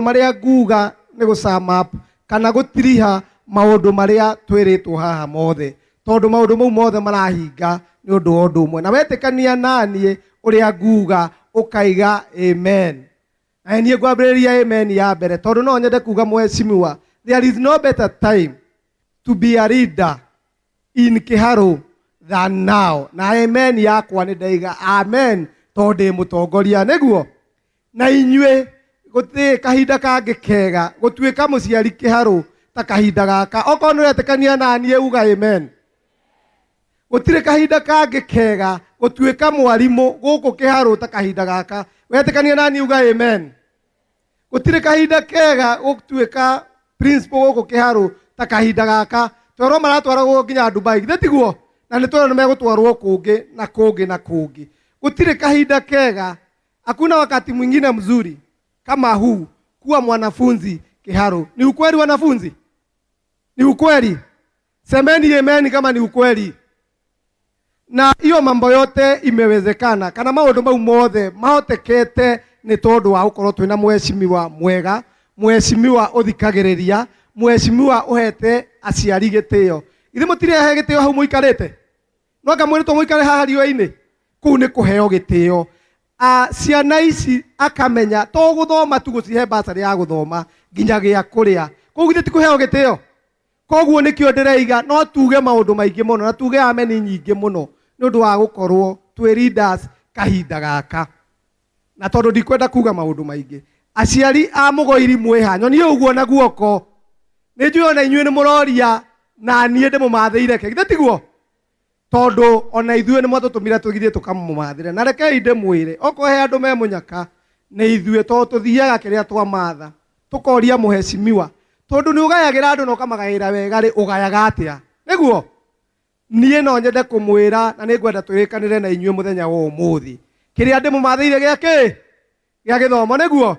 Marĩa nguga nĩ gũ sum up kana gũtiriha maũndũ marĩa twĩrĩtwo haha mothe, tondũ maũndũ mau mothe marahinga nĩ ũndũ wa ũndũ ũmwe. Na wetĩkania naniĩ ũrĩa nguga ũkaiga amen. Na niĩ ngwambĩrĩria amen ya mbere, tondũ no nyende kuga mheshimiwa, there is no better time to be a leader in Kiharu than now. Na amen yakwa nĩ ndaiga amen tondũ ndĩ mũtongoria nĩguo. Na inyuĩ gũtirĩ kahinda kangĩ kega gũtuĩka mũciari Kĩharũ ta kahinda gaka. Okorwo nĩ ũretĩkania na niĩ uga amen. Gũtirĩ kahinda kangĩ kega gũtuĩka mwarimũ gũkũ Kĩharũ ta kahinda gaka. Wetĩkania na niĩ uga amen. Gũtirĩ kahinda kega gũtuĩka principal gũkũ Kĩharũ ta kahinda gaka. Twerwo maratwaragwo nginya Dubai, githĩ tiguo? Na nĩ twerwo nĩ megũtwarwo kũngĩ na kũngĩ na kũngĩ. Gũtirĩ kahinda kega. Hakuna wakati mwingine mzuri kama huu kuwa mwanafunzi Kiharu. Ni ukweli wanafunzi? Ni ukweli? Semeni amen kama ni ukweli. Na hiyo mambo yote imewezekana, kana maundu mau mothe mahotekete ni tondu wa gukorwo twina mheshimiwa mwega, mheshimiwa uthikagiriria, mheshimiwa uhete aciari gitio. Ithe mutirehe gitio hau muikarite? No anga mwĩrĩtwo mũikare haha riũa-inĩ? Kũu nĩ kũheo gĩtĩo. Ciana ici akamenya to gũthoma tu gũcihe basarĩ ya gũthoma nginya gĩa kũrĩa. Kũu githĩ ti kũheo gĩtĩo? Koguo nĩkĩo ndĩreiga no tuge maũndũ maingĩ mũno na tuge ameni nyingĩ mũno nĩ ũndũ wa gũkorwo twĩ leaders kahinda gaka. Na tondũ ndikwenda kuga maũndũ maingĩ, aciari a Mũgoiri mwĩha, nyonie ũguo na guoko. Nĩ njũĩ ona inyuĩ nĩ mũroria na niĩ ndĩmũmathĩire kĩ, githĩ tiguo? Tondũ ona ithuĩ nĩ mwatũtũmire tũgithiĩ tũkamũmathĩre. Na rekei ndĩmwĩre, okorwo he andũ me mũnyaka, nĩ ithuĩ, tondũ tũthiaga kĩrĩa twamatha, tũkoria mũhecimiwa. Tondũ nĩ ũgayagĩra andũ na ũkamagaĩra wega rĩ, ũgayaga atĩa? Nĩguo? Niĩ no nyende kũmwĩra na nĩ ngwenda tũrĩkanĩre na inyuĩ mũthenya wa ũmũthĩ. Kĩrĩa ndĩmũmathĩire gĩa kĩ? Gĩa gĩthomo, nĩguo?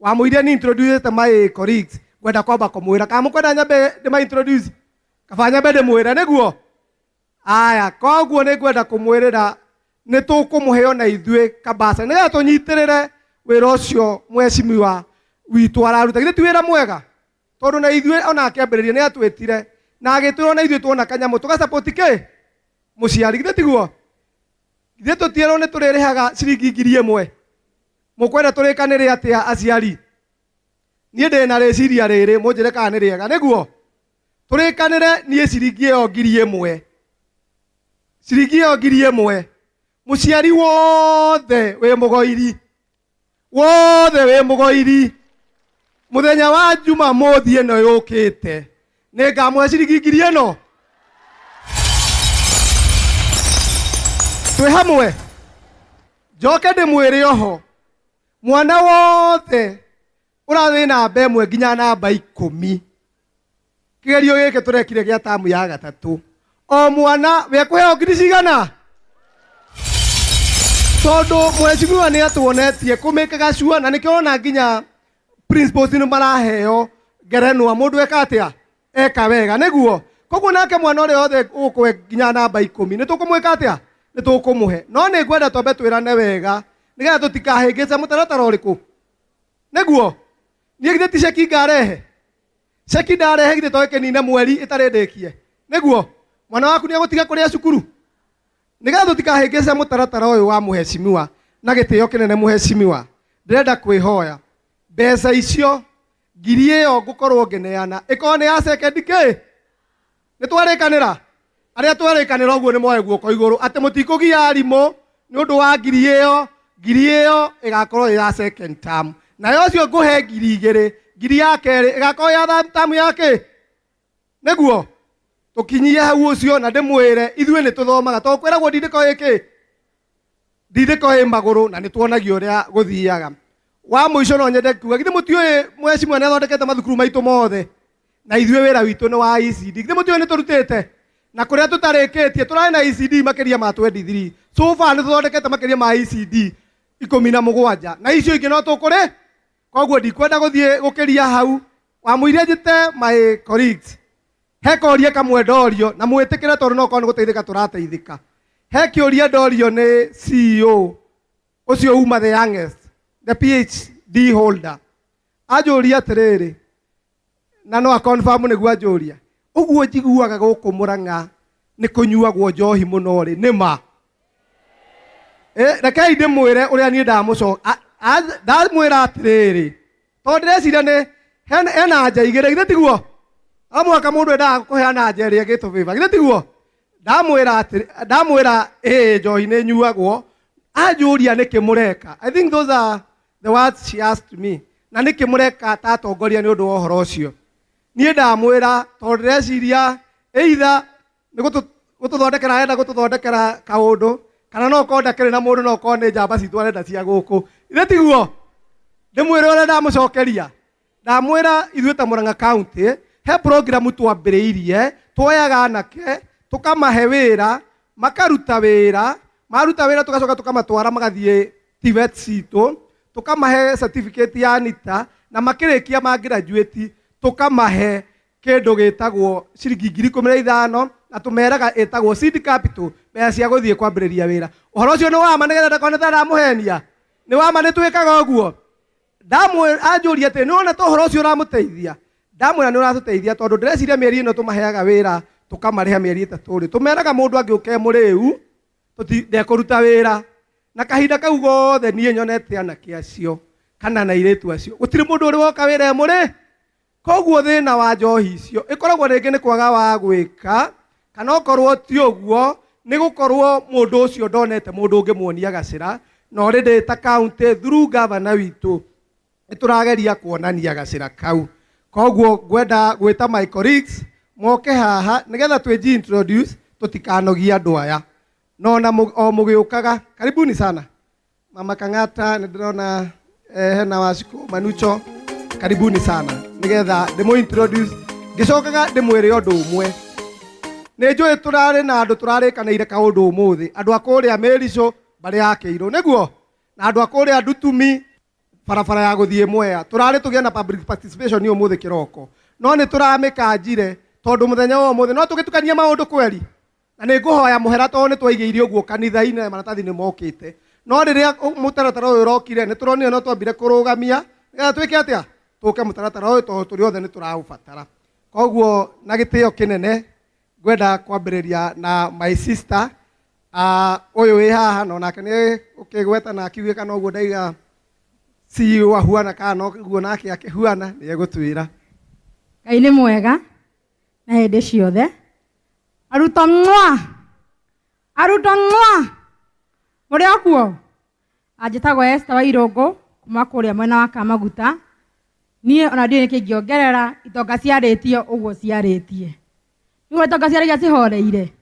Wamũire ni introduce my colleagues, ngwenda kwamba kũmwĩra. Kana mũkwenda nyambe ndĩma introduce? Kaba nyambe ndĩmwĩre, nĩguo? Aya, koguo nĩ ngwenda kũmwĩrĩra nĩ tũkũmũhe ona ithuĩ kabasa nĩgetha tũnyitĩrĩre wĩra ũcio mheshimiwa witũ araruta. Githĩ ti wĩra mwega? Tondũ na ithuĩ ona akĩambĩrĩria nĩ atwĩtire na agĩtwĩra ona ithuĩ tuona kanyamũ tũgasupport kĩ mũciari, githĩ tiguo? Githĩ tũtierwo nĩ tũrĩrĩhaga ciringi 1000? Mũkwenda tũrĩkanĩre atĩa aciari? Niĩ ndĩ na rĩciria rĩrĩ, mũnjĩre kana nĩ rĩega. Nĩguo tũrĩkanĩre niĩ ciringi ĩyo 1000, ciringi ĩyo 1000, mũciari wothe wĩ Mũgoiri, wothe wĩ Mũgoiri, mũthenya wa Jumamothi ĩno yũkĩte nĩ ngamũhe ciringi ngiri ĩno. Twĩ hamwe? Njoke ndĩmwĩre oho, mwana wothe ũrathiĩ namba 1 nginya namba 10, kĩgerio gĩkĩ tũrekire gĩa tamu ya gatatũ, o mwana wekũheo ngiri cigana? Tondũ mheshimiwa nĩ atuonetie kũmĩkaga sure, na nĩkĩo ũrona nginya principals nĩ maraheo ngerenwa mũndũ eka atĩa? Eka wega, nĩguo. Koguo nake mwana ũrĩa wothe ũgũkũhe nginya namba 10 nĩ tũkũmwĩka atĩa? Nĩ tũkũmũhe. No nĩ ngwenda twambe twĩrane wega nĩgetha tũtikahĩngĩce mũtaratara ũrĩkũ, nĩguo. Niĩ githĩ ti ceki ngarehe? Ceki ndarehe githĩ to ĩkĩnine mweri ĩtarĩ ndĩkie, nĩguo. Mwana waku nĩ egũtiga kũrĩa cukuru? Nĩgetha tũtikahĩngĩce mũtaratara ũyũ wa mũhecimiwa na gĩtĩo kĩnene, mũhecimiwa, ndĩrenda kwĩhoya mbeca icio ngiri ĩyo ngũkorwo ngĩneana ĩkorwo nĩ ya second kĩ. Nĩ twarĩkanĩra? Arĩa twarĩkanĩra ũguo nĩ moe guoko igũrũ atĩ mũtikũgia arimũ nĩ ũndũ wa ngiri ĩyo. Ngiri ĩyo ĩgakorwo ĩ ya second term, nayo ũcio ngũhe 2000, ngiri ya kerĩ ĩgakorwo ya third term ya kĩ, nĩguo tũkinyie hau ũcio. Na ndĩmwĩre ithuĩ nĩ tũthomaga, tondũ kwĩragwo ndindĩko ĩkĩ, ndindĩko ĩ magũrũ, na nĩ tuonagio ũrĩa gũthiaga. Wa mũico no nyende kuga, githĩ mũtiũĩ mheshimiwa nĩ athondekete mathukuru maitũ mothe, na ithuĩ wĩra witũ nĩ wa ECD. Githĩ mũtiũĩ nĩ tũrutĩte? Na kũrĩa tũtarĩkĩtie tũrarĩ na ECD makĩria ma 23. So far nĩ tũthondekete makĩria ma ECD 17, na icio ingĩ no tũkũrĩ. Koguo ndikwenda gũthiĩ gũkĩria hau. Wamũirie njĩte my colleagues, he koria kamwe ndorio na mwĩtĩkĩre, tondũ no korwo nĩ gũteithĩka tũrateithĩka. He kĩũria ndorio nĩ CEO ũcio uma the youngest, the PhD holder. Anjũria atĩrĩrĩ, na no aconfirm nĩguo anjũria, ũguo njiguaga gũkũ Murang'a nĩ kũnyuagwo njohi mũno rĩ, nĩ ma? Rekei ndĩmwĩre ũrĩa niĩ ndamwĩra atĩrĩrĩ, tondũ ndĩreciria nĩ hena anja igĩrĩ, githĩ tiguo? O mũhaka mũndũ endaga kũheana anja ĩrĩa ĩgĩtũbĩba, githĩ tiguo? Ndamwĩra atĩrĩ, ndamwĩra ĩĩ njohi nĩ nyuagwo, anjũria nĩkĩ mũreka. I think those are the words she asked me. Na nĩkĩ mũreka ta atongoria nĩ ũndũ wa ũhoro ũcio? Niĩ ndamwĩra tondũ ndĩreciria either nĩ gũtũthondekera arenda gũtũthondekera kaũndũ, kana no ũkorwo ndakĩrĩ na mũndũ, no ũkorwo nĩ njamba citũ arenda cia gũkũ. Githĩ tiguo? Ndĩmwĩre ũrĩa ndamũcokeria. Ndamwĩra ithuĩ ta Murang'a County he program twambĩrĩirie, tuoyaga anake tũkamahe wĩra, makaruta wĩra, maruta wĩra tũgacoka tũkamatwara magathiĩ TVET citũ, tũkamahe certificate ya NITA, na makĩrĩkia ma graduate tũkamahe kĩndũ gĩtagwo ciringi ngiri ikũmi na ithano, na tũmeraga ĩtagwo seed capital, mbeca cia gũthiĩ kwambĩrĩria wĩra. Ũhoro ũcio nĩ wa ma, nĩgetha ndakone ta ndamũhenia. Nĩ wa ma, nĩ twĩkaga ũguo. Ndamwĩra, anjũria atĩrĩ, nĩ wona ta ũhoro ũcio ũramũteithia? Ndamwĩra nĩ ũratũteithia, tondũ ndĩreciria mĩeri ĩno tũmaheaga wĩra tũkamarĩha mĩeri ĩtatũ rĩ, tũmeraga mũndũ angĩũka e mũrĩu ndekũruta wĩra. Na kahinda kau gothe niĩ nyonete anake acio kana na airĩtu acio, gũtirĩ mũndũ ũrĩ woka wĩra e mũrĩ. Koguo thĩna wa njohi icio ĩkoragwo rĩngĩ nĩ kwaga wa gwĩka, kana okorwo ti ũguo nĩ gũkorwo mũndũ ũcio ndonete mũndũ ũngĩmuonia gacĩra. Na already ta county through governor witũ nĩ tũrageria kuonania gacĩra kau. Koguo ngwenda gwĩta my colleagues moke haha nĩgetha twĩji introduce, tũtikanogie andũ aya. No na o mũgĩũkaga, karibuni sana Mama Kang'ata, nĩ ndĩrona hena Wacikũ Manucho, karibuni sana, nĩgetha ndĩmũ introduce. Ngĩcokaga ndĩmwĩre ũndũ ũmwe, nĩ njũĩ tũrarĩ na andũ tũrarĩkanĩire kaũndũ ũmũthĩ, andũ a kũrĩa Mĩricũ mbarĩ ya Kĩirũ, nĩguo, na andũ a kũrĩa Ndutumi barabara ya gũthiĩ Mwea, tũrarĩ tũgĩe na public participation ũmũthĩ kĩroko, no nĩ tũramĩkanjire tondũ mũthenya wa ũmũthĩ no tũgĩtukanie maũndũ kweri. Na nĩ ngũhoya mũhera tondũ nĩ twaigĩire ũguo kanitha-inĩ na maratathi nĩ mokĩte, no rĩrĩa mũtaratara ũyũ ũrokire nĩ tũronire no twambire kũrũgamia nĩgetha twĩke atĩa, tũke mũtaratara ũyũ tondũ tũrĩ othe nĩ tũraũbatara. Koguo na gĩtĩo kĩnene ngwenda kwambĩrĩria na my sister, ũyũ wĩ haha, no nake nĩ ũkĩgweta na akiuge kana ũguo ndaiga CEO ahuana kana no ũguo nake akĩhuana, nĩ egũtwĩra. Ngai nĩ mwega na hĩndĩ ciothe. Arutwo ng'wa, arutwo ng'wa, mũrĩ o kuo? Anjĩtagwo Esther Wairũngũ kuma kũrĩa mwena wa Kamaguta. Niĩ ona ndiũĩ nĩkĩ ingĩongerera, itonga ciarĩtie ũguo ciarĩtie. Nĩguo itonga ciaragia cihoreire.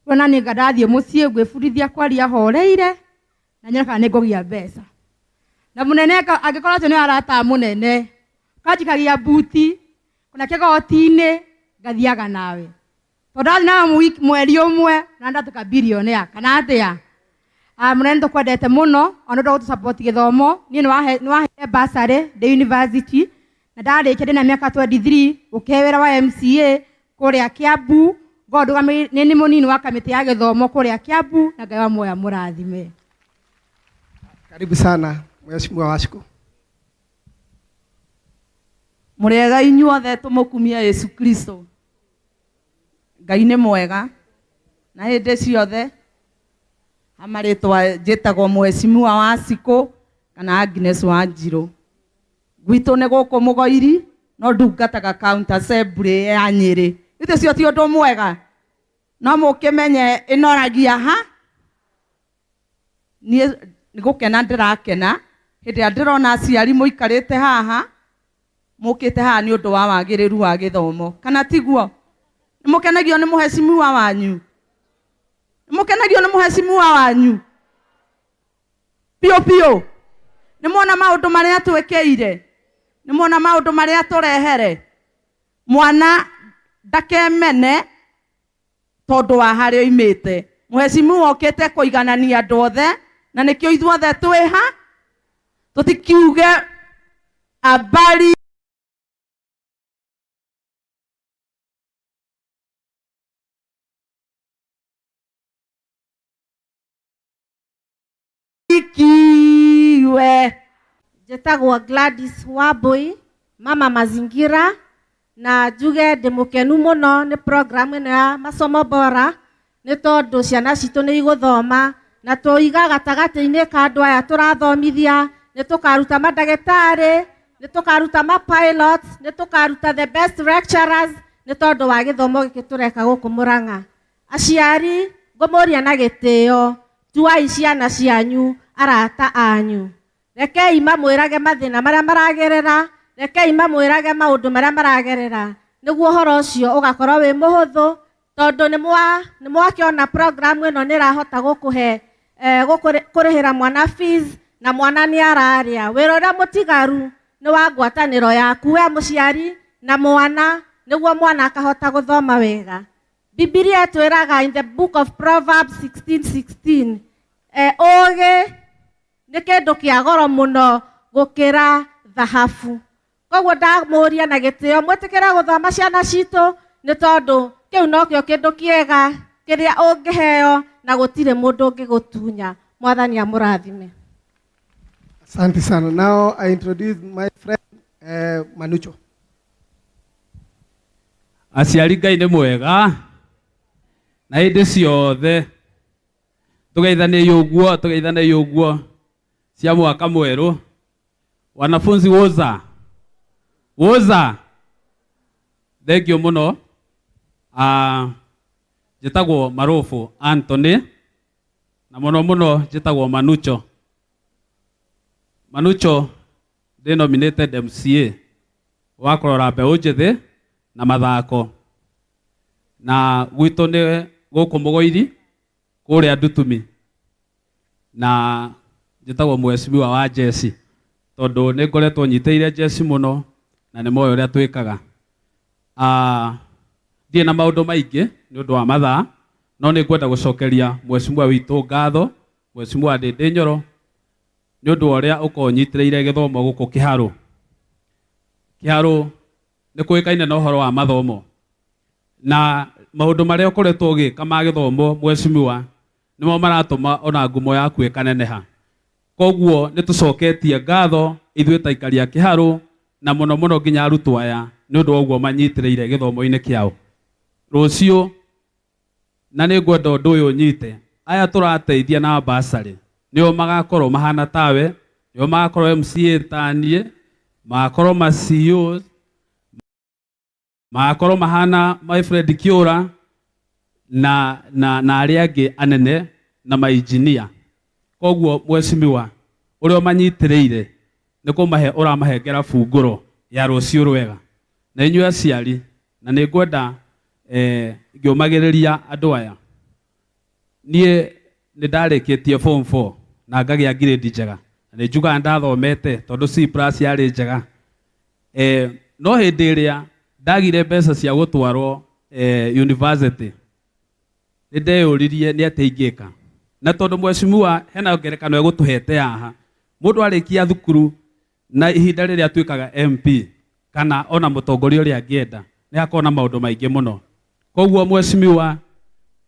Rĩu ona niĩ ndathiĩ mũciĩ ngwĩbundithia kwaria horeire na nyone kana nĩngũgĩa mbeca. Na mũnene angĩkorwo acio nĩ arata mũnene, kanjikagia mbuti kuna kĩgoti-inĩ ngathiaga nawe. Tondũ ndathiĩ nawe mweri ũmwe na ndatuĩka billionaire kana atĩa? Mũnene nĩtũkwendete mũno ona ũndũ wa gũtũ-support gĩthomo. Niĩ nĩwaheire bursary ndĩ university na ndarĩkia ndĩna mĩaka 23 ũkĩhe wĩra wa MCA kũrĩa Kiambu. Ngorwo ndũgamĩrĩire nĩ mũnini wa kamĩtĩ ya gĩthomo kũrĩa Kiambu, na Ngai wa muoyo amũrathime. Karibu sana Mheshimiwa Wacikũ. Mũrĩega inyuothe, tũmũkumie Yesu Kristo. Ngai nĩ mwega na hĩndĩ ciothe. Hamarĩtwa njĩtagwo Mheshimiwa Wacikũ kana Agnes Wanjirũ. Gwitũ nĩ gũkũ Mũgoiri, no ndungataga County Assembly ya Nyĩrĩ. Githĩ ũcio ti ũndũ mwega? No mũkĩmenye ĩnoragia ha? Niĩ nĩ gũkena ndĩrakena hĩndĩ ĩrĩa ndĩrona aciari mũikarĩte haha, mũkĩte haha nĩ ũndũ wa wagĩrĩru wa gĩthomo, kana tiguo? Nĩ mũkenagio nĩ mũhecimiwa wanyu? Nĩ mũkenagio nĩ mũhecimiwa wanyu? Piũ piũ. Nĩ muona maũndũ marĩa twĩkĩire? Nĩ muona maũndũ marĩa tũrehere? Mwana ndakemene tondũ wa harĩa oimĩte. Mũhecimiwa okĩte kũiganania andũ othe, na nĩkĩo ithuothe twĩ ha? Tũtikiuge habari ikiwe. Njĩtagwo Gladys Wambui, mama mazingira, na njuge ndĩ mũkenu mũno nĩ program ĩno ya masomo bora, nĩ tondũ ciana citũ nĩ igũthoma na tũiga gatagatĩ-inĩ ka andũ aya tũrathomithia. Nĩ tũkaruta mandagĩtarĩ, nĩ tũkaruta ma pilots, nĩ tũkaruta the best lecturers, nĩ tondũ wa gĩthomo gĩkĩ tũreka gũkũ Mũrang'a. Aciari, ngũmũria na gĩtĩo, tuai ciana cianyu arata anyu. Rekei mamwĩrage mathĩna marĩa maragerera, rekei mamwĩrage maũndũ marĩa maragerera, nĩguo ũhoro ũcio ũgakorwo wĩ mũhũthũ, tondũ nĩ mwakĩona program ĩno nĩ ĩrahota gũkũhe kũrĩhĩra mwana fees, na mwana nĩ ararĩa. Wĩra ũrĩa mũtigaru nĩ wa ngwatanĩro yaku we mũciari na mwana, nĩguo mwana akahota gũthoma wega. Bibilia ĩtwĩraga in the book of Proverbs 16:16, ũũgĩ nĩ kĩndũ kĩa goro mũno gũkĩra thahabu. Koguo ndamũria na gĩtĩo, mwĩtĩkĩre gũthoma ciana citũ, nĩ tondũ kĩu nokĩo kĩndũ kĩega kĩrĩa ũngĩheo na gũtirĩ mũndũ ũngĩgũtunya. Mwathani amũrathime. Asante sana. Now I introduce my friend Manucho. Aciari, Ngai nĩ mwega na hĩndĩ ciothe. Tũgeithanĩi ũguo, tũgeithanĩi ũguo cia mwaka mwerũ. Wanafunzi, woza woza, thank you mũno. Njĩtagwo Marũbũ Anthony, na mũno mũno njĩtagwo Manucho. Manucho ndĩ nominated MCA wa kũrora mbeũ njĩthĩ na mathako, na gwitũ nĩ gũkũ Mũgũiri kũrĩa Ndutumi, na njĩtagwo mheshimiwa wa jeci tondũ nĩ ngoretwo nyitĩrĩire jeci mũno na nĩ moĩ ũrĩa twĩkaga. Ndirĩ na maũndũ maingĩ nĩ ũndũ wa mathaa, no nĩ ngwenda gũcokeria mheshimiwa witũ ngatho, Mheshimiwa Ndĩndĩ Nyoro, nĩ ũndũ wa ũrĩa ũkoragwo ũnyitĩrĩire gĩthomo gũkũ Kĩharũ. Kĩharũ nĩ kũĩkaine na ũhoro wa mathomo, na maũndũ marĩa ũkoretwo ũgĩka ma gĩthomo, mheshimiwa, nĩmo maratũma ona ngumo yaku ĩkaneneha. Koguo nĩ tũcoketie ngatho ithuĩ ta aikari a Kĩharũ, na mũno mũno nginya arutwo aya, nĩ ũndũ wa ũguo manyitĩrĩire gĩthomo-inĩ kĩao. Rũciũ, na nĩ ngwenda ũndũ ũyũ ũnyite, aya tũrateithia na bursary nĩo magakorwo mahana tawe, nĩo magakorwo MCA taniĩ, magakorwo ma CEOs, magakorwo mahana my friend Kiũra na arĩa angĩ anene na mainjinia. Koguo mheshimiwa, ũrĩa ũmanyitĩrĩire nĩ kũmahe ũramahengera bungũro ya rũciũ rwega. Na inyuĩ aciari, na nĩ ngwenda ngĩũmagĩrĩria andũ aya, niĩ nĩ ndarĩkĩtie form 4 na ngagĩa grade njega, na nĩ njugaga ndathomete tondũ C plus yarĩ njega. No hĩndĩ ĩrĩa ndagire mbeca cia gũtwarwo university, nĩ ndeyũririe nĩ atĩa ingĩka. Na tondũ mheshimiwa hena ngerekano egũtũhete haha, mũndũ arĩkia thukuru na ihinda rĩrĩa atuĩkaga MP kana ona mũtongoria ũrĩa angĩenda, nĩ hakoragwo na maũndũ maingĩ mũno. Koguo mheshimiwa,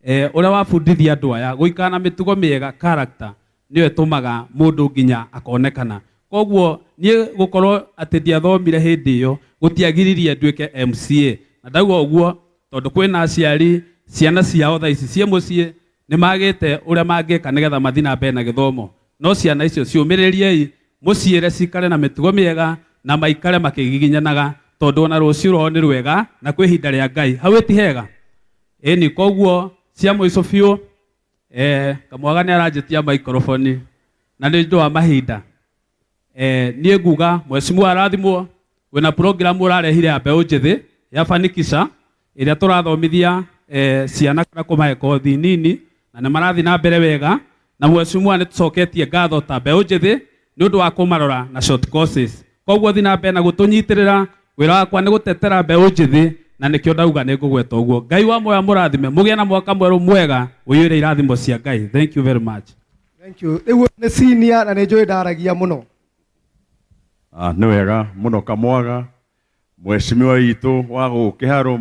ũrĩa wabundithia andũ aya gũikara na mĩtugo mĩega, character nĩyo ĩtũmaga mũndũ nginya akonekana. Koguo niĩ gũkorwo atĩ ndiathomire hĩndĩ ĩyo gũtiagiririe nduĩke MCA. Na ndauga ũguo tondũ kwĩna aciari ciana ciao thaa ici ciĩ mũciĩ nĩ magĩte ũrĩa mangĩka nĩgetha mathiĩ na mbere na gĩthomo, no ciana icio ciũmĩrĩriei, mũciĩre cikare na mĩtugo mĩega na maikare makĩgiginyanaga, tondũ ona rũciũ rwao nĩ rwega na kwĩ ihinda rĩa Ngai hau ĩti hega ĩni. Koguo cia mũico biũ, Kamwaga nĩ aranjĩtia microphone na nĩ ũndũ wa mahinda, niĩ nguga mheshimiwa arathimwo. Wĩna program ũrarehire ya mbeũ njĩthĩ ya Fanikisha ĩrĩa tũrathomithia ciana na kũmahe kothi nini, na nĩ marathiĩ na mbere wega. Na mheshimiwa, nĩ tũcoketie ngatho ta mbeũ njĩthĩ nĩ ũndũ wa kũmarora na short courses. Koguo thiĩ na mbere na gũtũnyitĩrĩra. Wĩra wakwa nĩ gũtetera mbeũ njĩthĩ, na nĩkĩo ndauga nĩ ngũgweta ũguo. Ngai wa muoyo mũrathime, mũgĩe na mwaka mwerũ mwega ũiyũire irathimo cia Ngai. Thank you very much. Thank you. Rĩu nĩ senior na nĩ njũĩ ndaragia mũno. Nĩ wega mũno Kamwaga, mheshimiwa witũ wa gũkũ Kĩharũ.